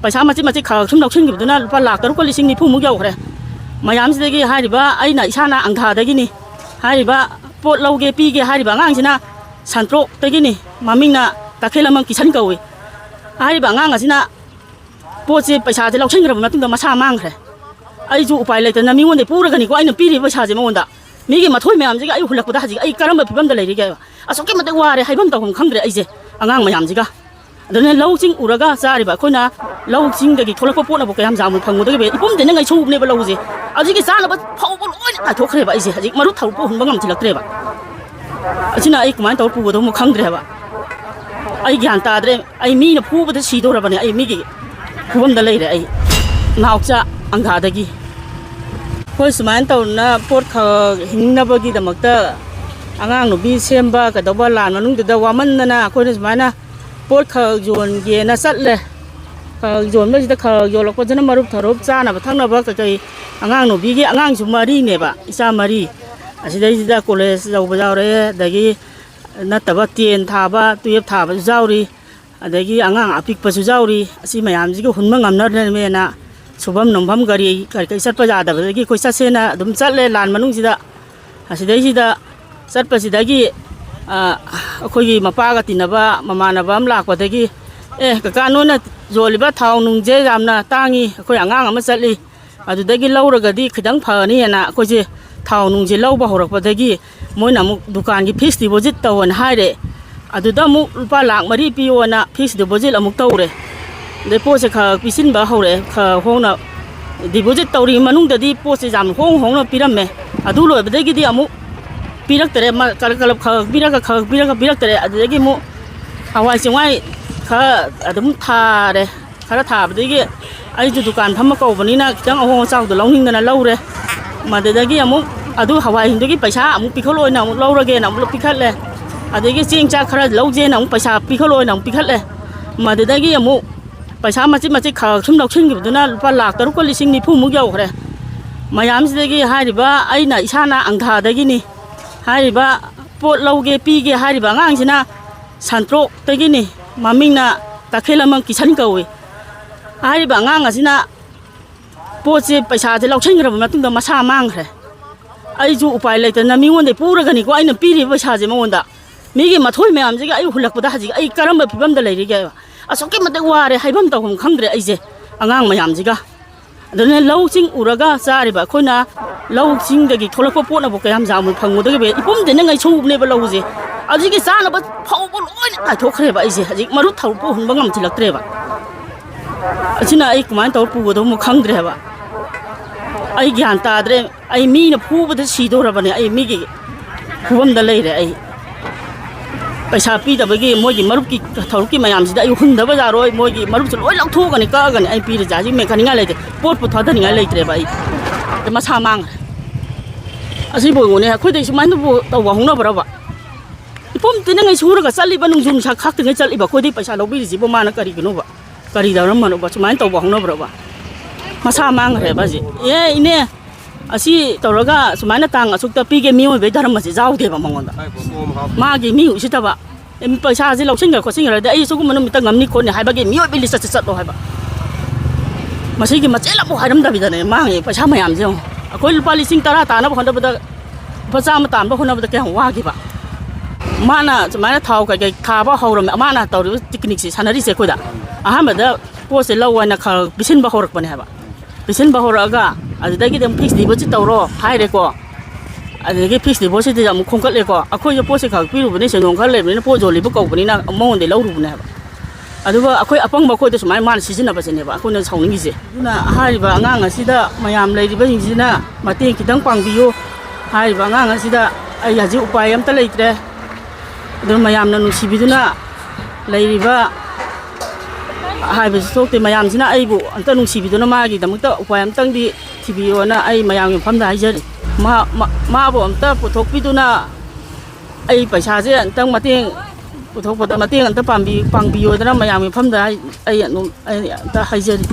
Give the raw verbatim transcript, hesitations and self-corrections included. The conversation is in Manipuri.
ꯄꯩꯁꯥ ꯃꯆꯤꯠ ꯃꯆꯤꯠ ꯈꯔ ꯁꯨꯝ ꯂꯧꯁꯤꯟꯈꯤꯕꯗꯨꯅ ꯂꯨꯄꯥ ꯂꯥꯈ ꯇꯔꯨꯛꯀ ꯂꯤꯁꯤꯡ ꯅꯤꯐꯨꯃꯨꯛ ꯌꯧꯈ꯭ꯔꯦ꯫ ꯃꯌꯥꯝꯁꯤꯗꯒꯤ ꯍꯥꯏꯔꯤꯕ ꯑꯩꯅ ꯏꯁꯥꯅ ꯑꯪꯒꯥꯗꯒꯤꯅꯤ꯫ ꯍꯥꯏꯔꯤꯕ ꯄꯣꯠ ꯂꯧꯒꯦ ꯄꯤꯒꯦ ꯍꯥꯏꯔꯤꯕ ꯑꯉꯥꯡꯁꯤꯅ ꯁꯟꯇ꯭ꯔꯣꯛꯇꯒꯤꯅꯤ꯫ ꯃꯃꯤꯡꯅ ꯇꯈꯦꯜ ꯑꯃ ꯀꯤꯁꯟ ꯀꯧꯏ꯫ ꯍꯥꯏꯔꯤꯕ ꯑꯉꯥꯡ ꯑꯁꯤꯅ ꯄꯣꯠꯁꯦ, ꯄꯩꯁꯥꯁꯦ ꯂꯧꯁꯤꯟꯈ꯭ꯔꯕ ꯃꯇꯨꯡꯗ ꯃꯁꯥ ꯃꯥꯡꯈ꯭ꯔꯦ꯫ ꯑꯩꯁꯨ ꯎꯄꯥꯏ ꯂꯩꯇꯅ ꯃꯤꯉꯣꯟꯗ ꯄꯨꯔꯒꯅꯤꯀꯣ ꯑꯩꯅ ꯄꯤꯔꯤꯕ ꯄꯩꯁꯥꯁꯦ ꯃꯉꯣꯟꯗ꯫ ꯃꯤꯒꯤ ꯃꯊꯣꯏ ꯃꯌꯥꯝꯁꯤꯒ ꯑꯩ ꯍꯨꯜꯂꯛꯄꯗ ꯍꯧꯖꯤꯛ ꯑꯩ ꯀꯔꯝꯕ ꯐꯤꯕꯝꯗ ꯂꯩꯔꯤꯒꯦ ꯍꯥꯏꯕ꯫ ꯑꯁꯨꯛꯀꯤ ꯃꯇꯤꯛ ꯋꯥꯔꯦ, ꯍꯥꯏꯐꯝ ꯇꯧꯐꯝ ꯈꯪꯗ꯭ꯔꯦ ꯑꯩꯁꯦ ꯑꯉꯥꯡ ꯃꯌꯥꯝꯁꯤꯒ꯫ ꯑꯗꯨꯅ ꯂꯧꯁꯤꯡ ꯎꯔꯒ ꯆꯥꯔꯤꯕ ꯑꯩꯈꯣꯏꯅ ꯂꯧꯁꯤꯡꯗꯒꯤ ꯊꯣꯛꯂꯛꯄ ꯄꯣꯠꯅꯕꯨ ꯀꯌꯥꯝ ꯌꯥꯝꯅ ꯐꯪꯉꯨꯗꯒꯦ? ꯏꯄꯨꯝꯗ ꯉꯩꯁꯨꯕꯅꯦꯕ ꯂꯧꯁꯦ꯫ ꯍꯧꯖꯤꯛꯀꯤ ꯆꯥꯅꯕ ꯐꯥꯎꯕ ꯂꯣꯏꯅ ꯇꯥꯏꯊꯣꯛꯈ꯭ꯔꯦꯕ ꯑꯩꯁꯦ꯫ ꯍꯧꯖꯤꯛ ꯃꯔꯨꯞ ꯊꯔꯨꯞꯄꯨ ꯍꯨꯟꯕ ꯉꯝꯁꯤꯜꯂꯛꯇ꯭ꯔꯦꯕ꯫ ꯑꯁꯤꯅ ꯑꯩ ꯀꯃꯥꯏꯅ ꯇꯧꯔ ꯄꯨꯒꯗꯧꯅꯣ ꯈꯪꯗ꯭ꯔꯦꯕ꯫ ꯑꯩ ꯒ꯭ꯌꯥꯟ ꯇꯥꯗ꯭ꯔꯦ꯫ ꯑꯩ ꯃꯤꯅ ꯐꯨꯕꯗ ꯁꯤꯗꯧꯔꯕꯅꯦ꯫ ꯑꯩ ꯃꯤꯒꯤ ꯐꯨꯐꯝꯗ ꯂꯩꯔꯦ꯫ ꯑꯩ ꯅꯥꯎꯆꯥ ꯑꯪꯒꯥꯗꯒꯤ꯫ ꯑꯩꯈꯣꯏ ꯁꯨꯃꯥꯏꯅ ꯇꯧꯗꯅ ꯄꯣꯠ ꯈꯔ ꯍꯤꯡꯅꯕꯒꯤꯗꯃꯛꯇ ꯑꯉꯥꯡ ꯅꯨꯄꯤ ꯁꯦꯝꯕ ꯀꯩꯗꯧꯕ ꯂꯥꯟ ꯃꯅꯨꯡꯗꯨꯗ ꯋꯥꯃꯟꯗꯅ ꯑꯩꯈꯣꯏꯅ ꯁꯨꯃꯥꯏꯅ ꯄꯣꯠ ꯈꯔ ꯌꯣꯟꯒꯦꯅ ꯆꯠꯂꯦ꯫ ꯈꯔ ꯌꯣꯟꯕꯁꯤꯗ ꯈꯔ ꯌꯣꯜꯂꯛꯄꯁꯤꯅ ꯃꯔꯨꯞ ꯊꯔꯨꯞ ꯆꯥꯅꯕ ꯊꯛꯅꯕ ꯀꯩꯀꯩ, ꯑꯉꯥꯡ ꯅꯨꯄꯤꯒꯤ, ꯑꯉꯥꯡꯁꯨ ꯃꯔꯤꯅꯦꯕ, ꯏꯆꯥ ꯃꯔꯤ꯫ ꯑꯁꯤꯗꯩꯁꯤꯗ ꯀꯣꯂꯦꯖ ꯌꯧꯕ ꯌꯥꯎꯔꯦ, ꯑꯗꯒꯤ ꯅꯠꯇꯕ ꯇꯦꯟ ꯊꯥꯕ, ꯇꯨꯌꯦꯜꯞ ꯊꯥꯕꯁꯨ ꯌꯥꯎꯔꯤ꯫ ꯑꯗꯒꯤ ꯑꯉꯥꯡ ꯑꯄꯤꯛꯄꯁꯨ ꯌꯥꯎꯔꯤ꯫ ꯑꯁꯤ ꯃꯌꯥꯝꯁꯤꯒꯤ ꯍꯨꯟꯕ ꯉꯝꯅꯅꯕꯅꯦꯅ ꯁꯨꯐꯝ ꯅꯣꯝꯐꯝ ꯒꯥꯔꯤ ꯀꯔꯤ ꯀꯔꯤ ꯆꯠꯄ ꯌꯥꯗꯕꯗꯒꯤ ꯑꯩꯈꯣꯏ ꯆꯠꯁꯦꯅ ꯑꯗꯨꯝ ꯆꯠꯂꯦ ꯂꯥꯟ ꯃꯅꯨꯡꯁꯤꯗ꯫ ꯑꯁꯤꯗꯩꯁꯤꯗ ꯆꯠꯄꯁꯤꯗꯒꯤ, ꯑ, ꯑꯩꯈꯣꯏꯒꯤ ꯃꯄꯥꯒ ꯇꯤꯟꯅꯕ ꯃꯃꯥꯟꯅꯕ ꯑꯃ ꯂꯥꯛꯄꯗꯒꯤ, "ꯑꯦ, ꯀꯀꯥ, ꯅꯣꯏꯅ ꯌꯣꯜꯂꯤꯕ ꯊꯥꯎ ꯅꯨꯡꯁꯦ ꯌꯥꯝꯅ ꯇꯥꯡꯉꯤ, ꯑꯩꯈꯣꯏ ꯑꯉꯥꯡ ꯑꯃ ꯆꯠꯂꯤ, ꯑꯗꯨꯗꯒꯤ ꯂꯧꯔꯒꯗꯤ ꯈꯤꯇꯪ ꯐꯅꯤꯅ" ꯑꯩꯈꯣꯏꯁꯦ ꯊꯥꯎ ꯅꯨꯡꯁꯦ ꯂꯧꯕ ꯍꯧꯔꯛꯄꯗꯒꯤ ꯃꯣꯏꯅ ꯑꯃꯨꯛ ꯗꯨꯀꯥꯟꯒꯤ ꯐꯤꯛꯁ ꯗꯤꯄꯣꯖꯤꯠ ꯇꯧꯑꯣꯅ ꯍꯥꯏꯔꯦ꯫ ꯑꯗꯨꯗ ꯑꯃꯨꯛ ꯂꯨꯄꯥ ꯂꯥꯈ ꯃꯔꯤ ꯄꯤꯌꯣꯅ ꯐꯤꯛꯁ ꯗꯤꯄꯣꯖꯤꯠ ꯑꯃꯨꯛ ꯇꯧꯔꯦ꯫ ꯑꯗꯩ ꯄꯣꯠꯁꯦ ꯈꯔ ꯄꯤꯁꯤꯟꯕ ꯍꯧꯔꯛꯑꯦ, ꯈꯔ ꯍꯣꯡꯅ꯫ ꯗꯤꯄꯣꯖꯤꯠ ꯇꯧꯔꯤꯉꯩ ꯃꯅꯨꯡꯗꯗꯤ ꯄꯣꯠꯁꯦ ꯌꯥꯝ ꯍꯣꯡ ꯍꯣꯡꯅ ꯄꯤꯔꯝꯃꯦ꯫ ꯑꯗꯨ ꯂꯣꯏꯕꯗꯒꯤꯗꯤ ꯑꯃꯨꯛ ꯄꯤꯔꯛꯇꯔꯦ꯫ ꯃ-, ꯀꯂꯞ ꯀꯂꯞ ꯈꯔ ꯄꯤꯔꯒ, ꯈꯔ ꯄꯤꯔꯒ ꯄꯤꯔꯛꯇꯔꯦ꯫ ꯑꯗꯨꯗꯒꯤ ꯑꯃꯨꯛ ꯍꯋꯥꯏ ꯆꯦꯡꯋꯥꯏ ꯈꯔ ꯑꯗꯨꯝ ꯊꯥꯔꯦ꯫ ꯈꯔ ꯊꯥꯕꯗꯒꯤ ꯑꯩꯁꯨ ꯗꯨꯀꯥꯟ ꯐꯝꯃ ꯀꯧꯕꯅꯤꯅ ꯈꯤꯇꯪ ꯑꯍꯣꯡ ꯑꯆꯥꯎꯗꯣ ꯂꯧꯅꯤꯡꯗꯅ ꯂꯧꯔꯦ꯫ ꯃꯗꯨꯗꯒꯤ ꯑꯃꯨꯛ ꯑꯗꯨ ꯍꯋꯥꯏꯁꯤꯡꯗꯨꯒꯤ ꯄꯩꯁꯥ ꯑꯃꯨꯛ ꯄꯤꯈꯠꯂꯣꯅ ꯑꯃꯨꯛ ꯂꯧꯔꯒꯦꯅ ꯑꯃꯨꯛ ꯄꯤꯈꯠꯂꯦ꯫ ꯑꯗꯒꯤ ꯆꯦꯡ ꯆꯥꯛ ꯈꯔ ꯂꯧꯖꯦꯅ ꯑꯃꯨꯛ ꯄꯩꯁꯥ ꯄꯤꯈꯠꯂꯣꯅ ꯑꯃꯨꯛ ꯄꯤꯈꯠꯂꯦ꯫ ꯃꯗꯨꯗꯒꯤ ꯑꯃꯨꯛ ꯄꯩꯁꯥ ꯃꯆꯤꯠ ꯃꯆꯤꯠ ꯈꯔ ꯁꯨꯝ ꯂꯧꯁꯤꯟꯈꯤꯕꯗꯨꯅ ꯂꯨꯄꯥ ꯂꯥꯈ ꯇꯔꯨꯛꯀ ꯂꯤꯁꯤꯡ ꯅꯤꯐꯨꯃꯨꯛ ꯌꯧꯈ꯭ꯔꯦ꯫ ꯃꯌꯥꯝꯁꯤꯗꯒꯤ ꯍꯥꯏꯔꯤꯕ ꯑꯩꯅ ꯏꯁꯥꯅ ꯑꯪꯒꯥꯗꯒꯤꯅꯤ꯫ ꯍꯥꯏꯔꯤꯕ ꯄꯣꯠ ꯂꯧꯒꯦ ꯄꯤꯒꯦ ꯍꯥꯏꯔꯤꯕ ꯑꯉꯥꯡꯁꯤꯅ ꯁꯟꯇ꯭ꯔꯣꯛꯇꯒꯤꯅꯤ꯫ ꯃꯃꯤꯡꯅ ꯇꯈꯦꯜ ꯑꯃ ꯀꯤꯁꯟ ꯀꯧꯏ꯫ ꯍꯥꯏꯔꯤꯕ ꯑꯉꯥꯡ ꯑꯁꯤꯅ ꯄꯣꯠꯁꯦ, ꯄꯩꯁꯥꯁꯦ ꯂꯧꯁꯤꯟꯈ꯭ꯔꯕ ꯃꯇꯨꯡꯗ ꯃꯁꯥ ꯃꯥꯡꯈ꯭ꯔꯦ꯫ ꯑꯩꯁꯨ ꯎꯄꯥꯏ ꯂꯩꯇꯅ ꯃꯤꯉꯣꯟꯗꯒꯤ ꯄꯨꯔꯒꯅꯤꯀꯣ ꯑꯩꯅ ꯄꯤꯔꯤꯕ ꯄꯩꯁꯥꯁꯦ ꯃꯉꯣꯟꯗ꯫ ꯃꯤꯒꯤ ꯃꯊꯣꯏ ꯃꯌꯥꯝꯁꯤꯒ ꯑꯩ ꯍꯨꯜꯂꯛꯄꯗ ꯍꯧꯖꯤꯛ ꯑꯩ ꯀꯔꯝꯕ ꯐꯤꯕꯝꯗ ꯂꯩꯔꯤꯒꯦ? ꯑꯁꯨꯛꯀꯤ ꯃꯇꯤꯛ ꯋꯥꯔꯦ, ꯍꯥꯏꯐꯝ ꯇꯧꯐꯝ ꯈꯪꯗ꯭ꯔꯦ ꯑꯩꯁꯦ ꯑꯉꯥꯡ ꯃꯌꯥꯝꯁꯤꯒ꯫ ꯑꯗꯨꯅ ꯂꯧꯁꯤꯡ ꯎꯔꯒ ꯆꯥꯔꯤꯕ ꯑꯩꯈꯣꯏꯅ, ꯂꯧꯁꯤꯡꯗꯒꯤ ꯊꯣꯛꯂꯛꯄ ꯄꯣꯠꯅꯕꯨ ꯀꯌꯥꯝ ꯌꯥꯝꯅ ꯐꯪꯉꯨꯗꯒꯦ? ꯏꯄꯨꯝꯗꯅ ꯉꯥꯏꯁꯧꯕꯅꯦꯕ ꯂꯧꯁꯦ꯫ ꯑꯗꯨꯒꯤ ꯆꯥꯅꯕ ꯐꯥꯎꯕ ꯂꯣꯏꯅ ꯀꯥꯏꯊꯣꯛꯈ꯭ꯔꯦꯕ ꯑꯩꯁꯦ꯫ ꯍꯧꯖꯤꯛ ꯃꯔꯨꯞ ꯊꯔꯨꯞꯄꯨ ꯍꯨꯟꯕ ꯉꯝꯁꯤꯜꯂꯛꯇ꯭ꯔꯦꯕ꯫ ꯑꯁꯤꯅ ꯑꯩ ꯀꯃꯥꯏꯅ ꯇꯧꯔ ꯄꯨꯒꯗꯧꯅꯣ ꯈꯪꯗ꯭ꯔꯦꯕ꯫ ꯑꯩ ꯒ꯭ꯌꯥꯟ ꯇꯥꯗ꯭ꯔꯦ꯫ ꯑꯩ ꯃꯤꯅ ꯐꯨꯕꯗ ꯁꯤꯗꯧꯔꯕꯅꯦ꯫ ꯑꯩ ꯃꯤꯒꯤ ꯐꯨꯐꯝꯗ ꯂꯩꯔꯦ꯫ ꯑꯩ ꯄꯩꯁꯥ ꯄꯤꯗꯕꯒꯤ ꯃꯣꯏꯒꯤ ꯃꯔꯨꯞꯀꯤ ꯊꯧꯔꯨꯞꯀꯤ ꯃꯌꯥꯝꯁꯤꯗ ꯑꯩ ꯍꯨꯟꯗꯕ ꯌꯥꯔꯣꯏ꯫ ꯃꯣꯏꯒꯤ ꯃꯔꯨꯞꯁꯨ ꯂꯣꯏ ꯂꯧꯊꯣꯛꯑꯒꯅꯤ, ꯀꯛꯑꯒꯅꯤ ꯑꯩ ꯄꯤꯔꯤꯁꯦ꯫ ꯍꯧꯖꯤꯛ ꯃꯦꯟꯈꯠꯅꯤꯡꯉꯥꯏ ꯂꯩꯇꯦ, ꯄꯣꯠꯄꯨ ꯊꯥꯗꯅꯤꯡꯉꯥꯏ ꯂꯩꯇ꯭ꯔꯦꯕ꯫ ꯑꯩ ꯃꯁꯥ ꯃꯥꯡꯈ꯭ꯔꯦ꯫ ꯑꯁꯤꯕꯨ ꯌꯦꯡꯉꯨꯅꯦ, ꯑꯩꯈꯣꯏꯗ ꯁꯨꯃꯥꯏꯅꯕꯨ ꯇꯧꯕ ꯍꯧꯅꯕ꯭ꯔꯕ? ꯏꯄꯨꯝ ꯇꯤꯅꯉꯩ ꯁꯨꯔꯒ ꯆꯠꯂꯤꯕ, ꯅꯣꯡꯖꯨ ꯅꯨꯡꯁꯥ ꯈꯥꯛꯇꯉꯩ ꯆꯠꯂꯤꯕ ꯑꯩꯈꯣꯏꯗꯩ ꯄꯩꯁꯥ ꯂꯧꯕꯤꯔꯤꯁꯤꯕꯨ ꯃꯥꯅ ꯀꯔꯤꯒꯤꯅꯣꯕ? ꯀꯔꯤ ꯇꯧꯔꯝꯕꯅꯣꯕ? ꯁꯨꯃꯥꯏꯅ ꯇꯧꯕ ꯍꯧꯅꯕ꯭ꯔꯕ? ꯃꯁꯥ ꯃꯥꯡꯈ꯭ꯔꯦꯕ ꯍꯧꯖꯤꯛ꯫ ꯑꯦ ꯏꯅꯦ, ꯑꯁꯤ ꯇꯧꯔꯒ ꯁꯨꯃꯥꯏꯅ ꯇꯥꯡ ꯑꯁꯨꯛꯇ ꯄꯤꯒꯦ, ꯃꯤꯑꯣꯏꯕꯒꯤ ꯙꯔꯃꯁꯦ ꯌꯥꯎꯗꯦꯕ ꯃꯉꯣꯟꯗ꯫ ꯃꯥꯒꯤ ꯃꯤ ꯎꯁꯤꯠꯇꯕ꯫ ꯑꯦ, ꯄꯩꯁꯥꯁꯦ ꯂꯧꯁꯤꯟꯈ꯭ꯔ ꯈꯣꯠꯆꯤꯟꯈ꯭ꯔꯗꯤ ꯑꯩ ꯁꯤꯒꯨꯝꯕ ꯅꯨꯃꯤꯠꯇ ꯉꯝꯅꯤ ꯈꯣꯠꯅꯤ ꯍꯥꯏꯕꯒꯤ ꯃꯤꯑꯣꯏꯕꯒꯤ ꯂꯤꯁꯇ ꯆꯠꯂꯣ ꯍꯥꯏꯕ꯫ ꯃꯁꯤꯒꯤ ꯃꯆꯦꯠ ꯑꯃꯐꯥꯎ ꯍꯥꯏꯔꯝꯗꯕꯤꯗꯅꯦ ꯃꯥꯡꯉꯤ ꯄꯩꯁꯥ ꯃꯌꯥꯝꯁꯦ ꯌꯦꯡꯉꯣ꯫ ꯑꯩꯈꯣꯏ ꯂꯨꯄꯥ ꯂꯤꯁꯤꯡ ꯇꯔꯥ ꯇꯥꯅꯕ ꯍꯣꯠꯅꯕꯗ, ꯂꯨꯄꯥ ꯆꯥꯝꯃ ꯇꯥꯟꯕ ꯍꯣꯠꯅꯕꯗ ꯀꯌꯥꯝ ꯋꯥꯈꯤꯕ꯫ ꯃꯥꯅ ꯁꯨꯃꯥꯏꯅ ꯊꯥꯎ ꯀꯩꯀꯩ ꯊꯥꯕ ꯍꯧꯔꯝꯃꯦ, ꯃꯥꯅ ꯇꯧꯔꯤꯕ ꯇꯦꯛꯅꯤꯛꯁꯦ ꯁꯥꯟꯅꯔꯤꯁꯦ ꯑꯩꯈꯣꯏꯗ꯫ ꯑꯍꯥꯟꯕꯗ ꯄꯣꯠꯁꯦ ꯂꯧ ꯍꯥꯏꯅ ꯈꯔ ꯄꯤꯁꯤꯟꯕ ꯍꯧꯔꯛꯄꯅꯦ ꯍꯥꯏꯕ꯫ ꯄꯤꯁꯤꯟꯕ ꯍꯧꯔꯛꯑꯒ ꯑꯗꯨꯗꯒꯤꯗꯤ ꯑꯃꯨꯛ ꯐꯤꯛꯁ ꯗꯤꯄꯣꯖꯤꯠ ꯇꯧꯔꯣ ꯍꯥꯏꯔꯦꯀꯣ꯫ ꯑꯗꯨꯗꯒꯤ ꯐꯤꯛꯁ ꯗꯤꯄꯣꯖꯤꯠꯇꯨꯗꯤ ꯑꯃꯨꯛ ꯈꯣꯝꯒꯠꯂꯦꯀꯣ꯫ ꯑꯩꯈꯣꯏꯁꯨ ꯄꯣꯠꯁꯦ ꯈꯔ ꯄꯤꯔꯨꯕꯅꯤ, ꯁꯦꯟꯗꯣꯡ ꯈꯔ ꯂꯩꯕꯅꯤꯅ ꯄꯣꯠ ꯌꯣꯜꯂꯤꯕ ꯀꯧꯕꯅꯤꯅ ꯃꯉꯣꯟꯗꯩ ꯂꯧꯔꯨꯕꯅꯦ ꯍꯥꯏꯕ꯫ ꯑꯗꯨꯒ ꯑꯩꯈꯣꯏ ꯑꯄꯪꯕ ꯑꯩꯈꯣꯏꯗ ꯁꯨꯃꯥꯏꯅ ꯃꯥꯅ ꯁꯤꯖꯤꯟꯅꯕꯁꯤꯅꯦꯕ ꯑꯩꯈꯣꯏꯅ ꯁꯥꯎꯅꯤꯡꯉꯤꯁꯦ꯫ ꯑꯗꯨꯅ ꯍꯥꯏꯔꯤꯕ ꯑꯉꯥꯡ ꯑꯁꯤꯗ ꯃꯌꯥꯝ ꯂꯩꯔꯤꯕꯁꯤꯡꯁꯤꯅ ꯃꯇꯦꯡ ꯈꯤꯇꯪ ꯄꯥꯡꯕꯤꯌꯨ꯫ ꯍꯥꯏꯔꯤꯕ ꯑꯉꯥꯡ ꯑꯁꯤꯗ ꯑꯩ ꯍꯧꯖꯤꯛ ꯎꯄꯥꯏ ꯑꯝꯇ ꯂꯩꯇ꯭ꯔꯦ꯫ ꯑꯗꯨꯅ ꯃꯌꯥꯝꯅ ꯅꯨꯡꯁꯤꯕꯤꯗꯨꯅ ꯂꯩꯔꯤꯕ ꯍꯥꯏꯕꯁꯨ ꯊꯣꯛꯇꯦ꯫ ꯃꯌꯥꯝꯁꯤꯅ ꯑꯩꯕꯨ ꯑꯝꯇ ꯅꯨꯡꯁꯤꯕꯤꯗꯨꯅ ꯃꯥꯒꯤꯗꯃꯛꯇ ꯎꯄꯥꯏ ꯑꯝꯇꯪꯗꯤ ꯊꯤꯕꯤꯌꯣꯅ ꯑꯩ ꯃꯌꯥꯝꯒꯤ ꯃꯐꯝꯗ ꯍꯥꯏꯖꯔꯤ꯫ ꯃꯥ-, ꯃꯥ-, ꯃꯥꯕꯨ ꯑꯝꯇ ꯄꯨꯊꯣꯛꯄꯤꯗꯨꯅ ꯑꯩ ꯄꯩꯁꯥꯁꯦ ꯑꯝꯇꯪ ꯃꯇꯦꯡ ꯄꯨꯊꯣꯛꯄꯗ ꯃꯇꯦꯡ ꯑꯝꯇ ꯄꯥꯡꯕꯤ-, ꯄꯥꯡꯕꯤꯌꯣꯗꯅ ꯃꯌꯥꯝꯒꯤ ꯃꯐꯝꯗ ꯑꯩ, ꯑꯩ ꯑꯗꯨꯝ, ꯑꯩ ꯑꯝꯇ ꯍꯥꯏꯖꯔꯤ꯫